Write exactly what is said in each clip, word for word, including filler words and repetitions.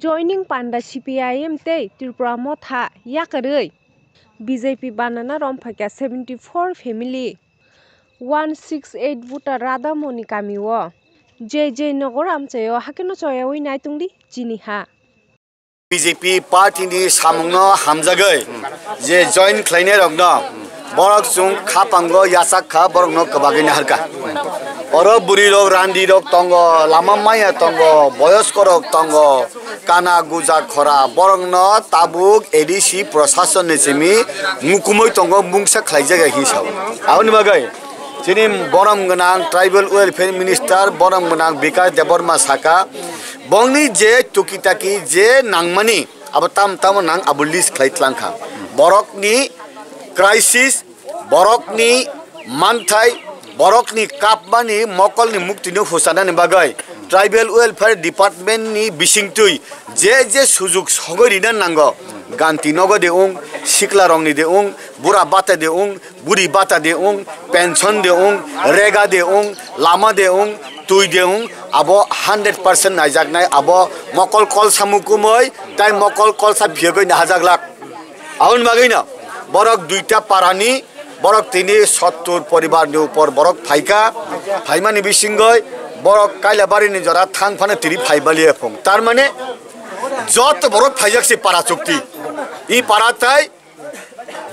Joining panda C P I M tei Tripura Motha yakarwi B J P banana romphaikha seventy four family, one six eight voter Radhamoni kamio, J J Nogor amchaio hakeno choyawi naitongdi chini ha. B J P party ni samungno hamjagwi je join khlainai rokno borok chwng khapango yachak kha, borokno kwbagwi naharkha. Oro bwrwi rok, randi rok tongo, lama maya tongo, boyosko rok tongo, kana guja khora, borokno tabuk A D C prosason ni simi mukumui tongo, mungsa khlaijak ya hinwi sao. Aboni bagwi chini borom gwnang tribal welfare minister, borom gwnang Bikash Debbarma saka, bongni je tuki taki je nangmani abo tam tamo nang abo list khlai tlangkha. Borokni crisis, borokni manthai, borokni kapmani mokolni muktino husanani bagwi tribal welfare department ni bisingtwi je je sujuk sogwi rina nango, ganti nogo de wng, sikla rokni de wng, bura bata de wng, buri bata de wng, pension de wng, rega de wng, lama de wng, twi de wng, abo hundred percent naijaknai, abo mokol kolsa mukumui tai mokol kolsa phiyogwi nahajaklak. Aboni bagwino borok duita parani borok tini sottur poribar ni upor borok phaikha, phaimani bisingoi borok Kailabari ni jora thang phano tiri phai baliya phung. Tar mane joto borok phaijak se para chukti. I para tai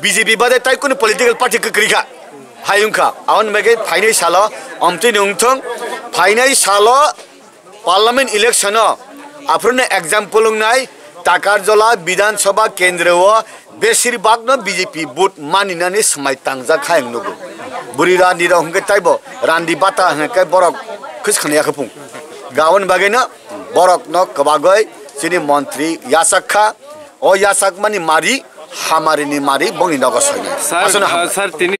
B J P bade tai kunu political party kwkrwi kha. Hai wngkha. Aboni bagwi phainai salo omtwi ni wngthong. Phainai salo Parliament election o aphuru no example wngnai Takarjola Bidhan Sabha kendro o besir bak no B J P vote maninani swmai tangjak hai wng nugo. Bwrwi randi rok hwnkhe taibo randi bata hwnkhe borok khwsakni yakhapung. Aboni bagwi no borok no kwbagwi chini montri yachak kha. O yachakmani mari, hamarini mari, bongni nogo soinai. Sir, Aswkno uh, hambai. Sir, tini